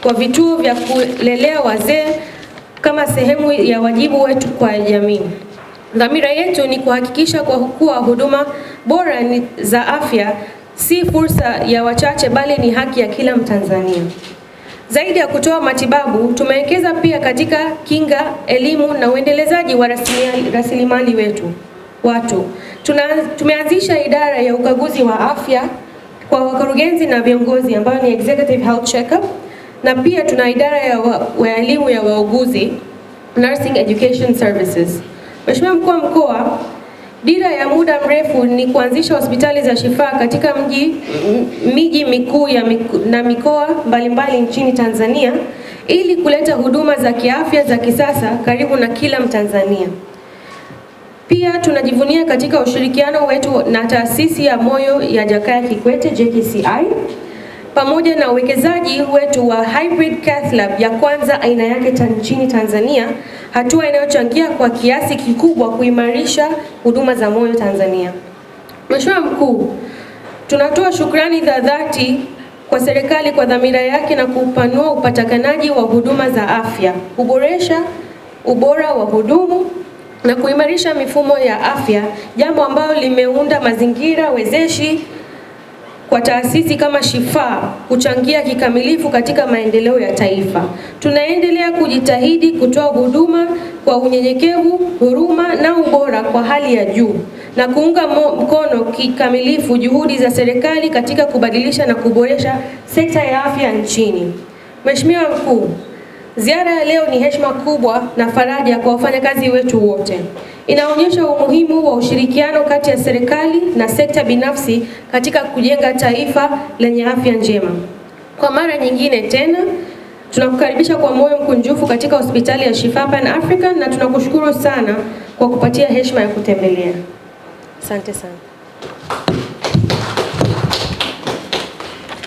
kwa vituo vya kulelea wazee kama sehemu ya wajibu wetu kwa jamii. Dhamira yetu ni kuhakikisha kwa kuwa huduma bora za afya si fursa ya wachache bali ni haki ya kila Mtanzania. Zaidi ya kutoa matibabu, tumewekeza pia katika kinga, elimu na uendelezaji wa rasilimali wetu watu. Tumeanzisha idara ya ukaguzi wa afya kwa wakurugenzi na viongozi ambayo ni Executive Health Checkup, na pia tuna idara ya elimu ya wauguzi, Nursing Education Services. Mheshimiwa Mkuu wa Mkoa, dira ya muda mrefu ni kuanzisha hospitali za Shifaa katika miji mikuu na mikoa mbalimbali nchini Tanzania ili kuleta huduma za kiafya za kisasa karibu na kila Mtanzania. Pia tunajivunia katika ushirikiano wetu na taasisi ya moyo ya Jakaya Kikwete JKCI pamoja na uwekezaji wetu wa Hybrid Cath Lab ya kwanza aina yake nchini Tanzania, hatua inayochangia kwa kiasi kikubwa kuimarisha huduma za moyo Tanzania. Mheshimiwa Mkuu, tunatoa shukrani za dhati kwa serikali kwa dhamira yake na kupanua upatikanaji wa huduma za afya, kuboresha ubora wa hudumu na kuimarisha mifumo ya afya, jambo ambalo limeunda mazingira wezeshi kwa taasisi kama Shifaa kuchangia kikamilifu katika maendeleo ya taifa. Tunaendelea kujitahidi kutoa huduma kwa unyenyekevu, huruma na ubora kwa hali ya juu na kuunga mkono kikamilifu juhudi za serikali katika kubadilisha na kuboresha sekta ya afya nchini. Mheshimiwa Mkuu, ziara ya leo ni heshima kubwa na faraja kwa wafanyakazi wetu wote. Inaonyesha umuhimu wa ushirikiano kati ya serikali na sekta binafsi katika kujenga taifa lenye afya njema. Kwa mara nyingine tena, tunakukaribisha kwa moyo mkunjufu katika hospitali ya Shifaa Pan African na tunakushukuru sana kwa kupatia heshima ya kutembelea. Asante sana.